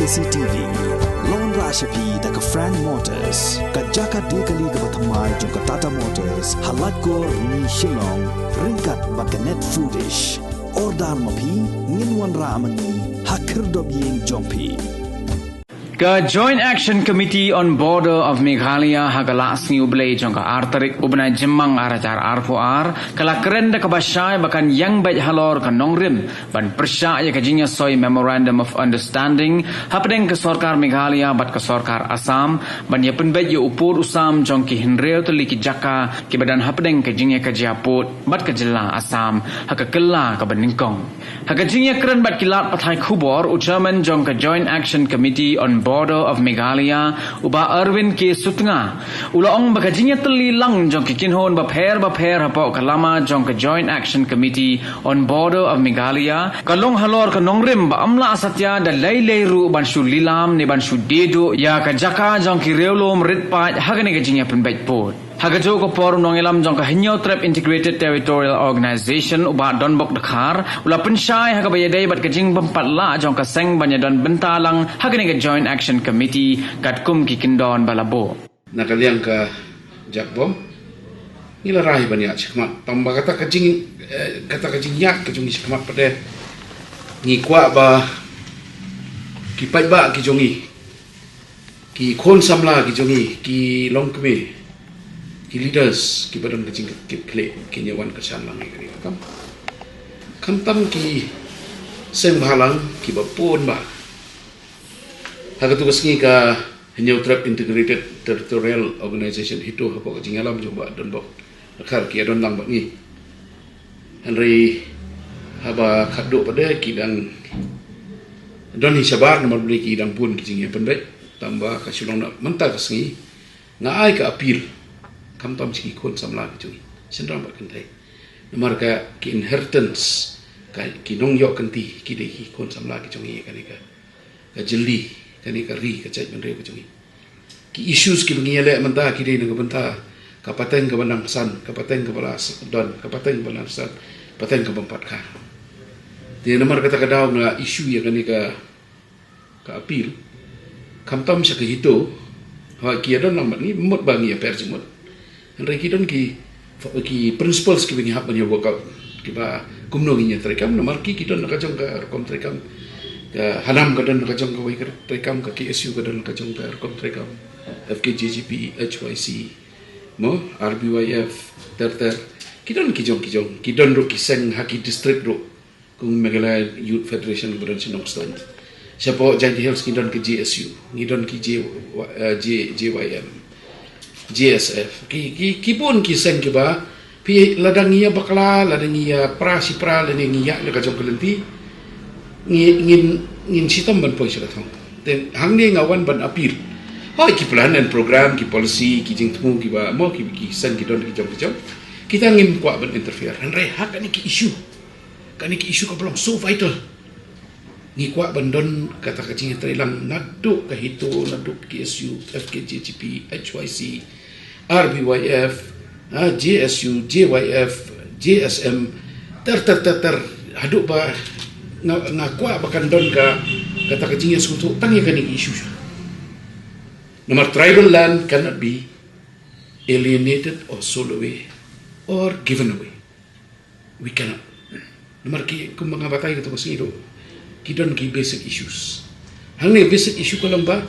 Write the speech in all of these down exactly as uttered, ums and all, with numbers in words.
C T V. Lon ra sha phi da ka Frank Motors, ka jaka de kali kaba thymmai jong ka Tata Motors ha Laitkor, Rni, Shillong, ryngkat bad ka Net Foodish. Order ma phi, ngin wanrah ma ngi ha khyrdop ïing jong phi. Ka Joint Action Committee on Border of Meghalaya ha ka lad sngi U Blei jong ka ar tarik u bnai Jymmang ar hajar arphew ar ka la kren da kaba shai ba kan ïeng beit halor ka nongrim ban pyrshah ïa ka jingïasoi Memorandum of Understanding hapdeng ka sorkar Meghalaya bad ka sorkar Assam ban ïa pynbeit ïa u pud u sam jong ki hynriew tylli ki jaka kiba don hapdeng ka jingïakajia pud bad ka jylla Assam ha ka kylla kaba nyngkong. Ha ka jingïakren bad ki lad pathai khubor, u chairman jong ka Joint Action Committee on Border of Meghalaya, u Bah Erwin K Sutnga, u la ong ba ka jingïatylli lang jong ki kynhun bapher bapher hapoh ka lama jong ka Joint Action Committee on Border of Meghalaya ka long halor ka nongrim ba ym lah satia da lei lei ruh ban shu lilam ne ban shu die duh ïa ka jaka jong ki riewlum rit paid ha kane ka jingïapynbeit pud. Ha kajuh ka por, u nongïalam jong ka Hynñiewtrep Integrated Territorial Organization, u Bah Donbok Dkhar, u la pynshai ha kaba ïadei bad ka jingbym pat lah jong ka seng ban ïadon bynta lang ha kane ka Joint Action Committee katkum ki kyndon ba la buh. Na ka liang ka jakbom, ngi la rai ban ïaid shakhmat, tang ba kata ka jing, eh, kata ka jingïaid ka jong ngi shakhmat pat de, ngi kwah ba ki paidbah ki jong ngi, ki khun samla ki jong ngi, ki longkmie, ki leaders kiba don ka jingkitkhlieh kin ïa wan kyrshan lang ïa kane ka kam. Khamtam ki seng bhalang kiba bun bah. Ha katu ka sngi ka Hynñiewtrep Integrated Territorial Organization, HITO, hapoh ka jingïalam jong Bah Donbok Dkhar ki ïadon lang bad ngi. Hynrei haba khatduh pat de ki dang don hi shabar, namar balei ki dang bun ki jingïapynbeit. Tang ba ka shu long na mynta ka sngi, nga ai ka appeal, khamtam sha ki khun samla ki jong ngi, shynrang bad kynthei, namar ka ki inheritance, ka ki nongïoh kynti ki dei ki khun samla ki jong ngi, kane ka ka jylli, kane ka ri ka jaitbynriew ka jong ngi. Ki issues kiba ngi ïaleh mynta ki dei na ka bynta ka pateng kaba nang san, ka pateng kaba la s-, don, ka pateng kaba nang san, pateng kaba ym pat kha. Te namar kata ka daw nga issue ïa kane ka, ka appeal, khamtam sha ka HITO, ha ki ïadon lang bad ngi, mut ba ngi ïa per jingmut. Hynrei ki don ki, ki principles kiba ngi hap ban ïa work out, kiba kumno ngin ïa treikam, namar ki, ki don la ka jong ka rukom treikam. Ka HANAM ka don la ka jong kawei ka treikam, ka KSU ka don la ka jong ka rukom treikam. FKJGP, HYC, mo, RBYF, ter ter. Ki don ki jong ki jong, ki don ruh ki seng ha ki district ruh. Kum Meghalaya Youth Federation ba don sha Nongstoiñ. Shapoh Jaintia Hills ngi don ki JSU, ngi don ki J, eh, J, JYM, JSF. Ki, ki, ki bun ki seng kiba, phi lada ngi ïa bakla, lada ngi ïa pra shi pra, lada ngi ïa la ka jong ka lynti, ngi, ngin, ngin shitom ban poi sha ka thong. Te hangne nga wan ban appeal. Hoi ki plan and program, ki policy, ki jingthmu kiba, mo ki, ki seng ki don ki jong ki jong. Kita ngim kwah ban interfere. Hynrei ha kane ki issue. Kane ki issue kaba long so vital. Ngi kwah ban don kata ka jingïatreilang naduh ka HITO, naduh ka KSU, FKJGP, HYC, RBYF, ah, JSU, JYF, JSM, ter ter ter ter, haduh ba nga, nga kwah ba kan don ka, kata ka jingïasngewthuh tang ïa kane ka issue. Namar tribal land cannot be alienated or sold away or given away. We cannot. Namar ki, kumba nga batai kata ka sngi ruh, ki don ki basic issues. Hangne basic issue ka long ba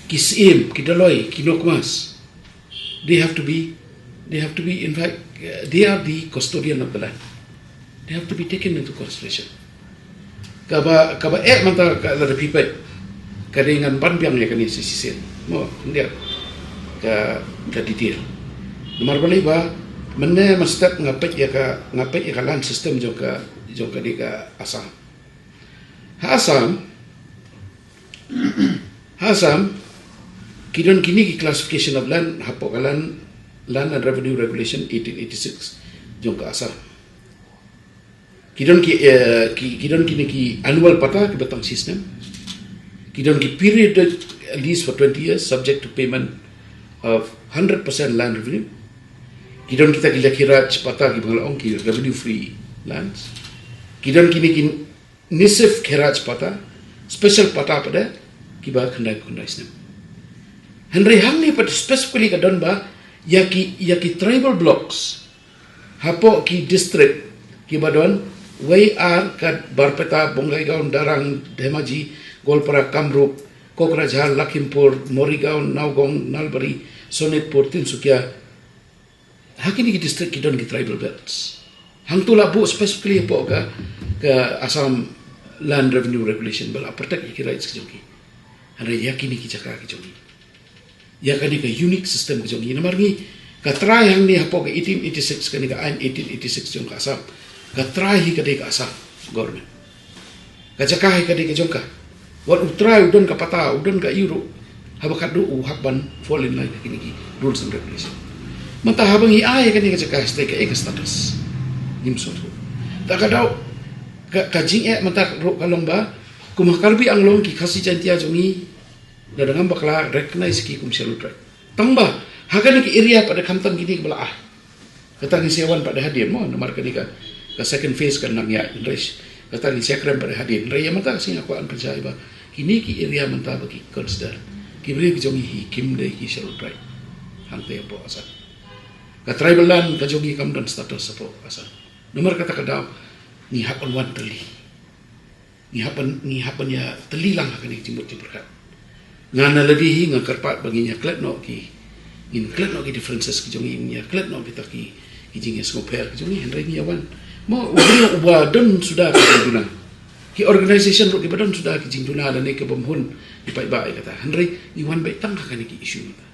ki Syiem, ki Doloi, ki Nokmas, they have to be, they have to be, in fact, uh, they are the custodian of the land. They have to be taken into consideration. Kaba, kaba eh mynta ka la da phi peit. Ka dei ngan ban biang ïa kane shisien. Mo, khyndiat ka, ka detail. Namar balei ba mynne mynstep nga peit ïa ka, nga peit ïa ka land system jong ka, jong kane ka Assam. Ha Assam, ha Assam, ki don kine ki classification of land hapoh ka land, Land and Revenue Regulation eighteen eighty-six jong ka Assam. Ki don ki, eh, ki, ki don kine ki annual patta kiba tang shisnem. Ki don ki periodic lease for twenty years subject to payment of hundred percent land revenue. Ki don kita ki Lekhiraj patta kiba nga la ong, ki revenue free lands. Ki don kine ki Nisib Kheraj patta, special patta pat de, ba khyndai khyndai snem. Hynrei hangne pat specifically ka don ba ïa ki, ïa ki tribal blocks hapoh ki district kiba don, wei ar ka Barpeta, Bongaigaon, Darrang, Dhemaji, Goalpara, Kamrup, Kokrajhar, Lakhimpur, Morigaon, Nagaon, Nalbari, Sonitpur, Tinsukia. Ha kine ki district ki don ki tribal belts. Hangto la buh specifically hapoh ka, ka Assam Land Revenue Regulation ba la protect ïa ki rights ki jong ki. Hynrei ïa kine ki jaka ki jong ngi, ïa kane ka unique system ki jong ngi, namar ngi, ka trai hangne hapoh ka eighteen eighty-six, kane ka aiñ eighteen eighty-six jong ka Assam, ka trai hi ka dei ka Assam government. Ka jaka hi ka dei ka jong ka. Wat u trai u don ka pata, u don ka ïuh ruh, haba khadduh u hap ban fall in line ha kine ki rules and regulation. Mynta haba ngi ai kane ka jaka, state, ka ei ka status? Ngim sngewthuh. Ta ka daw, ka, ka jingeh mynta ruh ka long ba, kum ha Karbi Anglong, ki Khasi Jaintia jong ngi, lada ngam bakla, recognize ki kum Scheduled Tribe. Tang ba ha kane ka area pat da khamtam kine kiba la ai. Kata ngin sa wan pat da hadien mo, namar kane ka, ka second phase kan nang ïaid, hynrei kata ngin sa kren pat da hadien. Hynrei ïa mynta ka sngi nga kwah ban pynshai ba kine ki area mynta ba ki consider, ki briew ki jong ngi hi kim dei ki Scheduled Tribe hangtei hapoh Assam. Ka tribal land ka jong ngi kam don status hapoh Assam. Namar kata ka daw ngi hap ban wan tylli. Ngi hap ban, ngi hap ban ïa tylli lang ha kane ka jingmut jingpyrkhat. Nga na lade hi nga kyrpad ba ngin ïa klet noh ki, ngin klet noh ki differences ki jong ngi, ngin ïa klet noh kita ki, ki jingïasngewpher ki jong ngi, hynrei ngi ïa wan. Mo, u briew uba don suda ki jingduna, ki organization ruh kiba don suda ki jingduna lane ki bym hun, ki paidbah ïa kata. Hynrei ngi wan beit tang ha kane ki issue mynta.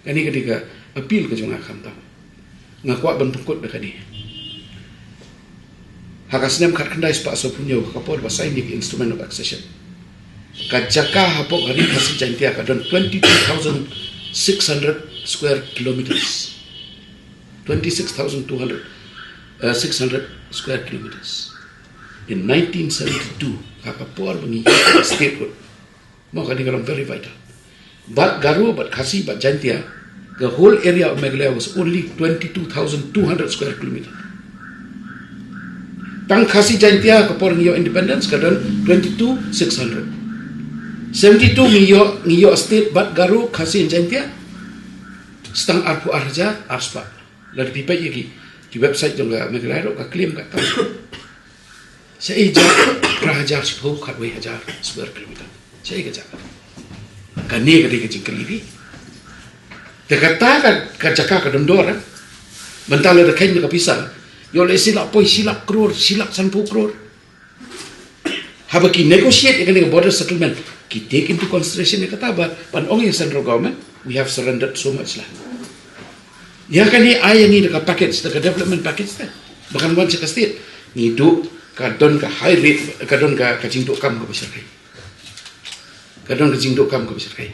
Kane ka dei ka appeal ka jong nga khamtam. Nga kwah ban pynkut da kane. Ha ka snem khatkhyndai spah sawphew hynñiew, ha ka por ba sign ïa ka Instrument of Accession, ka jaka hapoh ka Ri Khasi Jaintia ka don twenty-two thousand six hundred square kilometers. Twenty-six thousand two hundred, uh, six hundred square kilometers. In nineteen seventy-two, ha ka por ba ngi ïa ka statehood, mo, kane ka long very vital. Bad Garo, bad Khasi, bad Jaintia, the whole area of Meghalaya was only twenty-two thousand two hundred square kilometer. Tang Khasi Jaintia, ka por ngi ïoh independence, ka don twenty-two six hundred. Seventy-two ngi ïoh, ngi ïoh state, bad Garo, Khasi and Jaintia, sa tang arphew ar hajar ar spah. Lada phi peit ïa ki, ki website jong ka Meghalaya ruh ka claim ka tang. Shaei jaka phra hajar shiphew khatwei hajar square kilometer? Shaei ka jaka? Kane ka dei ka jingkylli phi. Te kata ka, ka jaka ka don dor, eh. Mynta lada kheiñ da ka pisa, ïoh lehse la poi shi lak klur, shi lak sanphew klur. Haba ki negotiate ïa kane ka border settlement, ki take into consideration ïa kata ba, ban ong ïa central government, we have surrendered so much land. Ïa kane ai ïa ngi da ka package, da ka development package te, ba kan wan sha ka state. Ngi duh, ka don ka high rate, ka don ka, ka jingduh kam kaba shyrkhei. Ka don ka jingduh kam kaba shyrkhei.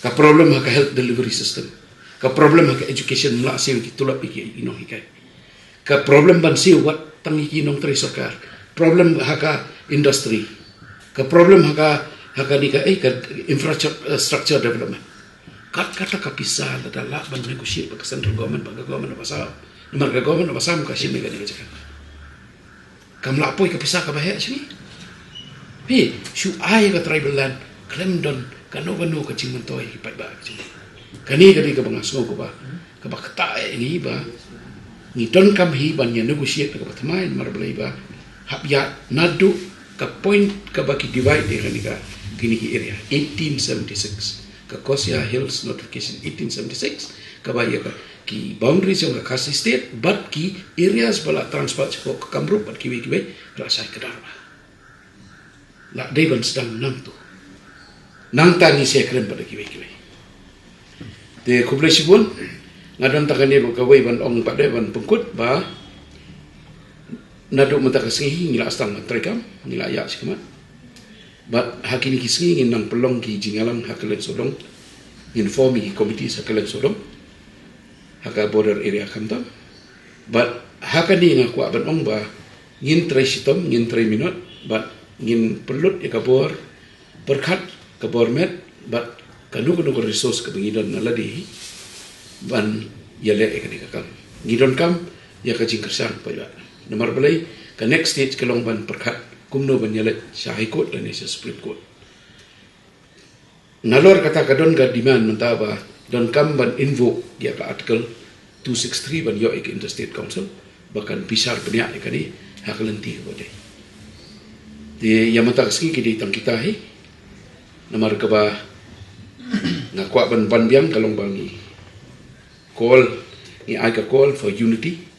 Ka problem ha ka health delivery system. Ka problem ha ka education, ym lah siew ki tulop ïa ki nonghikai. Ka problem ban siew wat tang ïa ki nongtrei sorkar. Problem ha ka industry. Ka problem ha ka, ha kane ka, eh, ka infrastructure development. Kat kata ka pisa lada lah ban negotiate bad ka central government, bad ka government of Assam. Namar ka government of Assam ka shim ïa kane ka jaka. Kam lah poi ka pisa kaba heh sha ngi. Phi, shu ai ka tribal land, khlem don kano kano ka jingmyntoi ki paidbah ki jong ngi. Kane ka dei kaba nga sngew kaba, kaba ktah ïa ngi ba ngi donkam hi ban ïa negotiate kaba thymmai, namar balei ba hap ïa naduh ka point kaba ki divide ïa kane ka, kine ki area eighteen seventy-six. Ka Khasi Hills Notification eighteen seventy-six, kaba ïa ka, ki boundaries jong ka Khasi State bad ki areas ba la transfer shapoh ka Kamrup bad kiwei kiwei, la shai kdar bha. La dei ban sdang nangto. Nangta ngi sa kren bad kiwei kiwei. Te khublei shibun, nga don tang kane ruh kawei ban ong bad ban pynkut ba naduh mynta ka sngi ngi la sdang ban treikam, ngi la ïaid shakhmat. Bad ha kine ki sngi ngin nang pynlong ki jingïalang ha kylleng sawdong. Ngin form ïa ki committees ha kylleng sawdong, ha ka border area khamtam. Bad ha kane nga kwah ban ong ba ngin trei shitom, ngin trei minot, bad ngin pynlut ïa ka bor pyrkhat, ka bor met, bad kano kano ka resource kaba ngi don na lade hi ban ïaleh ïa kane ka kam. Ngi donkam ïa ka jingkyrshan paidbah. Namar balei, ka next stage ka long ban pyrkhat kumno ban ïaleh sha High Court lane sha Supreme Court. Nalor kata ka don ka demand mynta ba donkam ban invoke ïa ka Article two six three ban ïoh ïa ka Interstate Council ba kan bishar bniah ïa kane ha ka lynti kaba dei. Te ïa mynta ka sngi ki dei tang kita hi. Namar kaba nga kwah ban ban biang ka long ba ngi call, ngi ai ka call for unity.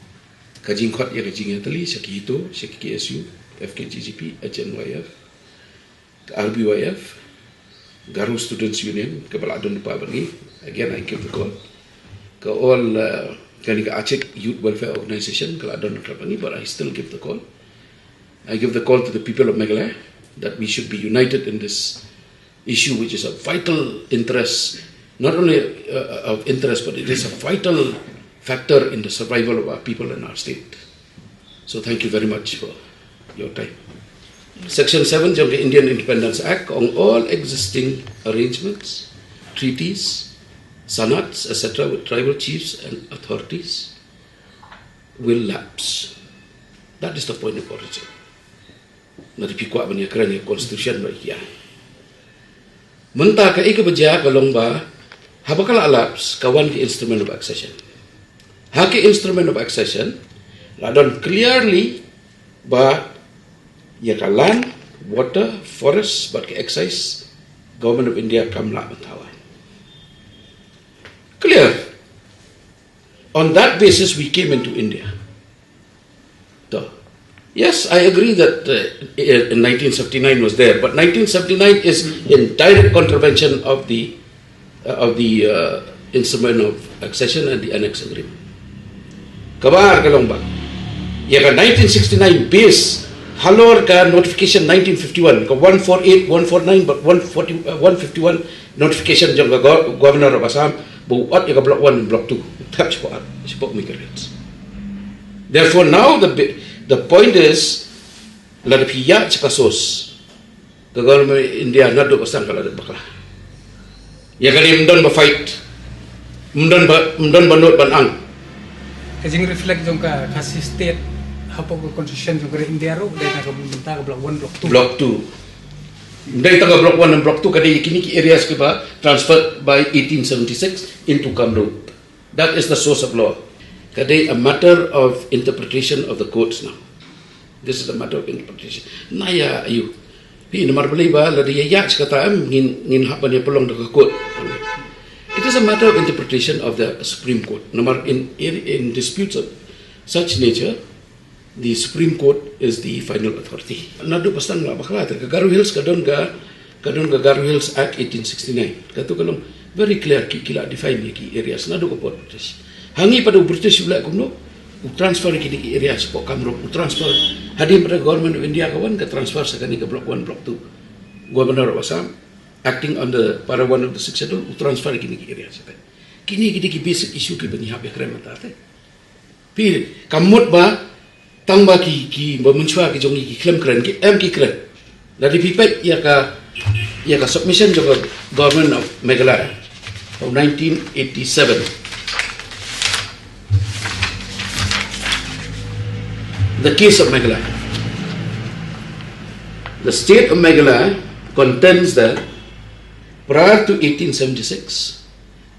Ka jingkhot ïa ka jingïatylli sha ki HITO, sha ki KSU, FKJGP, HNYF, ka RBYF, Garo Students Union, kaba la don lypa bad ngi. Again, I give the call. Ka all, uh, kane ka Achik Youth Welfare Organization, ka la don lypa bad ngi, but I still give the call. I give the call to the people of Meghalaya that we should be united in this issue, which is a vital interest, not only, uh, of interest, but it is a vital factor in the survival of our people and our state. So thank you very much for your time. Section seven jong ka Indian Independence Act, on all existing arrangements, treaties, sanats, et cetera, with tribal chiefs and authorities will lapse. That is the point of origin. Na ti phi kwah ban ïa kren ïa constitution ba ïa. Mynta ka ika ba jia ka long ba, haba ka la lapse, ka wan ka instrument of accession. Ha ka instrument of accession, la don clearly ba ïa ka land, water, forest, bad ka excise, Government of India kam lah ban thaw. Clear. On that basis, we came into India. So, yes, I agree that, uh, in nineteen seventy-nine was there, but nineteen seventy-nine is in direct contravention of the, uh, of the, uh, Instrument of Accession and the Annex Agreement. Kaba ar ka long ba ïa ka nineteen sixty-nine base halor ka notification nineteen fifty-one, ka one forty-eight, one forty-nine, but one forty, uh, one fifty-one notification jong ka go-, Governor of Assam ba u ot ïa ka Block one and Block two. Tap shapoh ot, shapoh Micro Hills. Therefore, now the bi-, the point is, lada phi ïa check ka source, ka Government of India naduh ba sdang ka la dep bakla. Ïa kane ym don ba fight, ym don ba, ym don ba nud ban ang. Ka jing reflect jong ka Khasi State hapoh ka constitution jong ka India ruh, dei na ka bynta ka Block one, Block two. Block two. Dei tang ka Block one and Block two, ka dei kine ki areas kiba transferred by eighteen seventy-six into Kamrup. That is the source of law. Ka dei a matter of interpretation of the courts now. This is a matter of interpretation. Na ïa ayu. Phi, namar balei ba lada ïa ïa kata em ngin, ngin hap ban ïa pynlong da ka court. It is a matter of interpretation of the Supreme Court. Namar in, in, in disputes of such nature, the Supreme Court is the final authority. Naduh ba sdang la bakla te, ka Garo Hills ka don ka, ka don ka Garo Hills Act eighteen sixty-nine. Kato ka long very clear, ki, ki la define ïa ki areas naduh ka por British. Ha ngi pat u British u leh kumno, u transfer kine ki areas shapoh Kamrup, u transfer, hadien pat ka Government of India ka wan, ka transfer sha kane ka Block one, Block two. Governor of Assam, acting under para one of the Sixth Schedule, u transfer kine ki areas. Kine ki dei ki basic issue kiba ngi hap ïa kren mynta te. Phi, ka mut ba tang ba ki, kiba mynshuwa ki jong ngi ki khlem kren, ki em ki kren. Lada phi peit ïa ka, ïa ka submission jong ka Government of Meghalaya of nineteen eighty-seven. The case of Meghalaya. The state of Meghalaya contends that prior to eighteen seventy-six,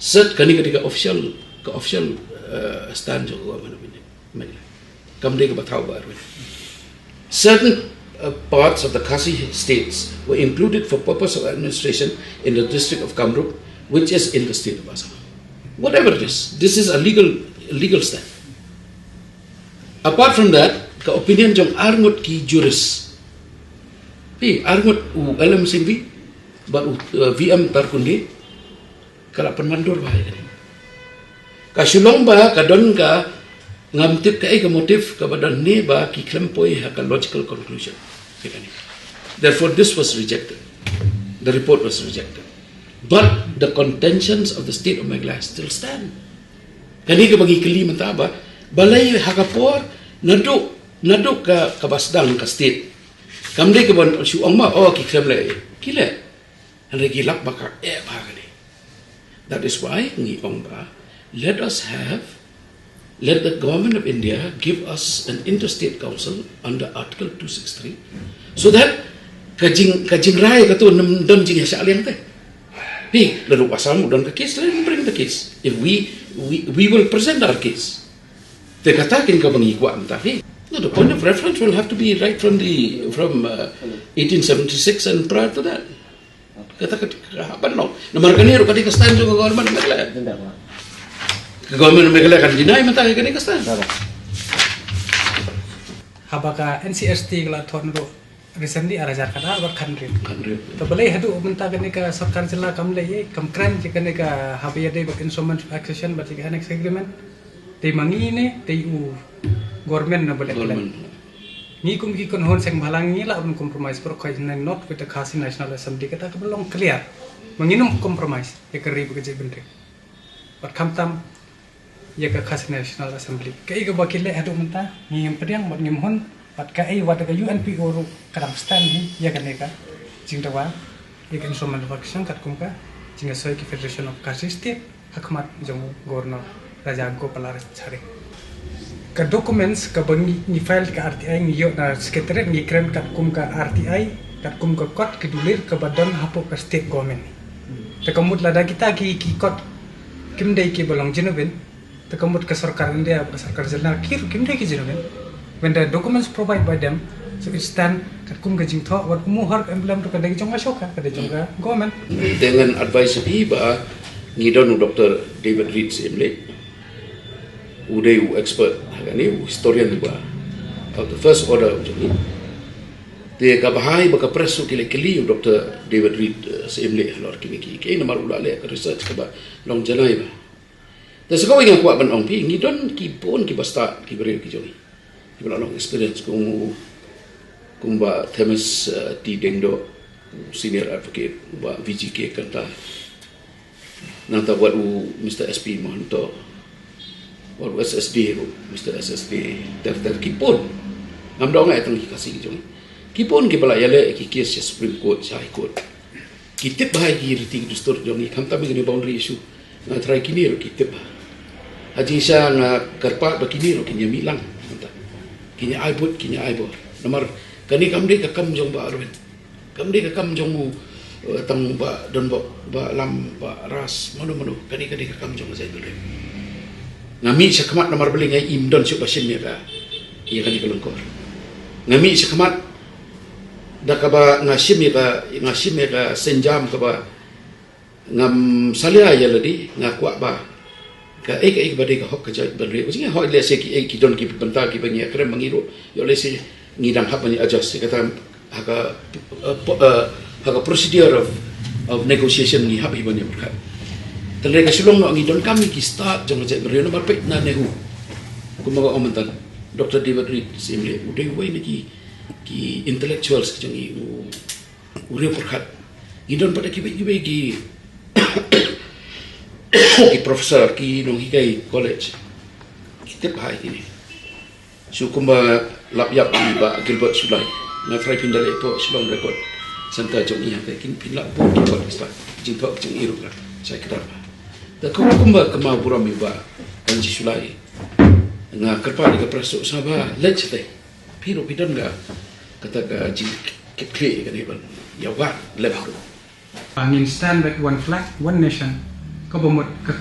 sat kane ka dei ka official, ka official, uh, stand jong ka Government of India. Meghalaya. Kam dei kaba thaw ba arwei. Certain, uh, parts of the Khasi states were included for purpose of administration in the district of Kamrup, which is in the state of Assam. Whatever it is, this is a legal, legal step. Apart from that, ka opinion jong arngut ki jurist. Phi, arngut u L M Singhvi, bad u, uh, V M Tarkunde, ka la pynwandur ba ïa kane. Ka shu long ba ka don ka, ngam tip kaei ka motive kaba don ne ba ki khlem poi ha ka logical conclusion. Ïa kane. Therefore, this was rejected. The report was rejected. But the contentions of the state of Meghalaya still stand. Kane kaba ngi kylli mynta ba, balei ha ka por, naduh, naduh ka, kaba sdang ka state. Kam dei kaba shu ong ba, oh, ki khlem leh, ki leh. Hynrei ki lap ba ka eh ba kane. That is why ngi ong ba, let us have, let the Government of India give us an interstate council under Article two six three, so that ka jing, ka jingrai kato ym don jingïashah liang te. Lada u Assam u don ka case, let him bring the case. If we, we, we will present our case. Te kata kein kaba ngi kwah mynta hi. No, the point of reference will have to be right from the, from, uh, eighteen seventy-six and prior to that. Kata ka, ka hap ban long. Namar kane ruh ka dei ka stand jong ka government Meghalaya. Ka government Meghalaya kan deny mynta ka dei ka stand. Haba ka N C S T ka la thon ruh recently ar hajar khatar bad khatar. Khatar. Te balei haduh mynta kane ka sorkar jylla kam leh, kam kren ïa kane ka haba ïadei bad instrument of accession bad ïa ka annex agreement. Te ma ngi ne te u government na balei kren. Ngi kum ki kynhun seng bhalang ngi lah ban compromise, baroh khoit ne not with the Khasi National Assembly, kata kaba long clear. Ma ngin ym compromise ïa ka ri bad ka jaitbynriew. Bad khamtam ïa ka Khasi National Assembly. Kaei kaba ki leh haduh mynta, ngim pdiang bad ngim hun, bad kaei wat ka U N P O ruh ka dang stand hi ïa kane ka jingdawa ïa ka instrument of accession katkum ka jingïasoi ka Federation of Khasi State ha khmat jong u Governor Raja Gopal R Chari. Ka documents kaba ngi, ngi file ka R T I ngi ïoh na secretariat ngi kren katkum ka R T I, katkum ka kot ki dulir kaba don hapoh ka state government. Te ka mut lada kita ki, ki kot kim dei kiba long genuine, te ka mut ka sorkar India, ka sorkar jylla ki ruh kim dei ki genuine. When the documents provide by them, so it stand katkum ka jingthoh, wat u mohor ka emblem ruh ka dei jong ka sorkar, ka dei jong ka government. Te ngan advice ïa phi ba ngi don u Doctor David Reed Syiemlieh. U dei u expert ha kane, u historian ba of the first order u jong ngi. Te kaba hai ba ka press ruh ki leh kylli u Doctor David Reed, eh, Syiemlieh halor kine ki, ki namar u la leh ka research kaba long janai ba. Te sa kawei nga kwah ban ong phi, ngi don ki bun kiba stad, ki briew ki jong ngi. Kiba la long experience kum u, kum Bah Thomas, eh, T Diengdoh, senior advocate, Bah V G K Kynta. Nangta wat u Mister S P Mahonto, wat u S S D ruh, Mister S S D, ter ter ki bun. Ngam dang ong ai tang ki Khasi ki jong ngi. Ki bun kiba la ïaleh ki case sha Supreme Court, sha High Court. Ki tip bha ïa ki riti ki dustur jong ngi, khamtam ïa kine boundary issue. Nga tharai kine ruh ki tip bha. Ha jingshisha nga kyrpad ba kine ruh kin ïa mih lang. Kin ïa ai bud, kin ïa ai bor. Namar kane kam dei ka kam jong Bah Arwin. Kam dei ka kam jong u, eh, tang Bah Donbok, Bah Lam, Bah Ras, mano mano. Kane, kane ka kam jong ka jaitbynriew. Nga mih shakhmat namar balei nga im don shuh ba shim ïa ka, ïa kane ka lyngkor. Nga mih shakhmat da kaba nga shim ïa ka, nga shim ïa ka sienjam kaba ngam salia ïa lade, nga kwah ba kaei kaei kaba dei ka hok ka jaitbynriew. Jingeh hok lehse kiei ki don ki bynta kiba ngi ïa kren ma ngi ruh, ïoh lehse ngi dang hap ban ïa adjust ïa kata ha ka, eh, po-, eh, ha ka procedure of, of negotiation ngi hap hi ban ïa pyrkhat. Te lada ka Shillong noh ngi donkam ïa ki stad jong ka jaitbynriew namar peit na NEHU. Kumba nga ong mynta, Doctor David Reed Syiemlieh u dei uwei na ki, ki intellectuals ki jong ngi, u, u riewpyrkhat. Ngi don pat da kiwei kiwei ki, ki professor, ki nonghikai college. Ki tip bha ïa kine. Shu kumba lap ïap ïa Bah Gilbert Shullai. Nga tharai phin da leit hapoh Shillong Record Centre jong ngi hangtei, kin phin lap bun ki record ki stad. Jingthoh jong ngi ruh ka shai kdar bha. Te kum, kumba kynmaw burom ïa Bah Panji Shullai. Nga kyrpad ïa ka press ruh sa ba leit shatei. Phi ruh phi don ka, kata ka jingkitkhlieh ïa kane ban ïa wad lem harum. Ba ngin stand with one flag, one nation. Kaba mut ka,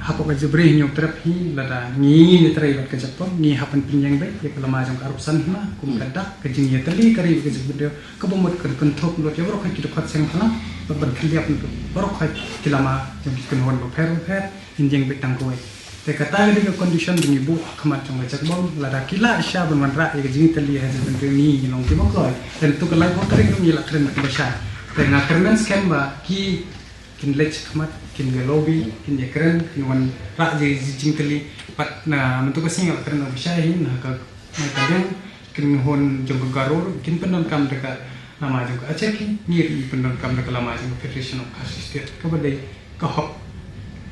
hapoh ka Jaintia Hills Tribes hi, lada ngi ïatrei bad ka jingpang, ngi hap ban pynïeng beit ïa ka lama jong ka arphew san hima, kum ka dak, ka jingïatylli ka ri bad ka jaitbynriew. Kaba mut kan kynthup lut ïa baroh khoit ki dkhot seng bhalang, bad ban khyndiat lut baroh khoit ki lama jong ki kynhun bapher bapher, ngin ïeng beit tang kawei. Te kata ka dei ka condition ba ngi buh ha khmat jong ka jaitbynriew, lada ki lah shisha ban wanrah ïa ka jingïatylli ha jaitbynriew, ngi ngi long kiba kloi. Te mynta ka laiphew tarik ngi la kren kiba shai. Te nga kyrmen skhem ba ki kin leit sha khmat, kin ïa lobby, kin ïa kren, kin wanrah ïa ka jingïatylli. Bad na mynta ka sngi nga la kren kiba shai hi na ka, na ka dang Ki kynhun jong ka Garo ruh kin pyndonkam da ka lama jong ka H R K, ngi ruh ngi pyndonkam da ka lama jong ka Federation of Khasi State, kaba dei ka hok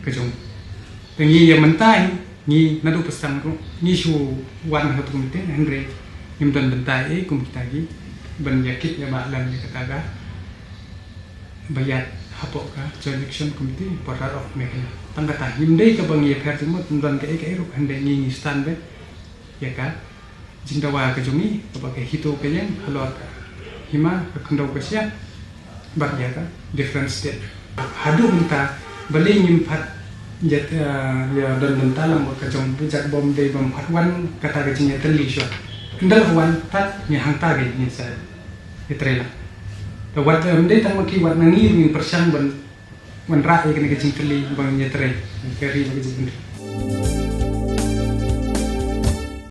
ka jong. Te ngi ïa mynta hi, ngi naduh ba sdang ruh ngi shu wan ha ka committee, hynrei ngim don bynta ei kum kita ki ban ïa kit ïa ba lem ïa kata ka ba ïaid hapoh ka Joint Action Committee for Ri of Meghalaya. Tang kata, ngim dei kaba ngi ïapher jingmut, ngim don kaei kaei ruh, hynrei ngi ngi stand beit ïa ka jingdawa ka jong ngi, kaba ka HITO ka ïeng halor ka hima, ka khyndew ka shyiap, bad ïa ka different state. Haduh mynta balei ngim pat ïa, ïa don bynta lang bad ka jong u Bijak ba ym dei bym pat wan kata ka jingïatylli shuwa. Ynda la wan pat ngi hangta ka ngi sa ïatrei lang. Te wat ym dei tang ma ki, wat na ngi ruh ngin pyrshang ban wanrah ïa kane ka jingtylli ban ïatrei ka ri bad ka jingtylli.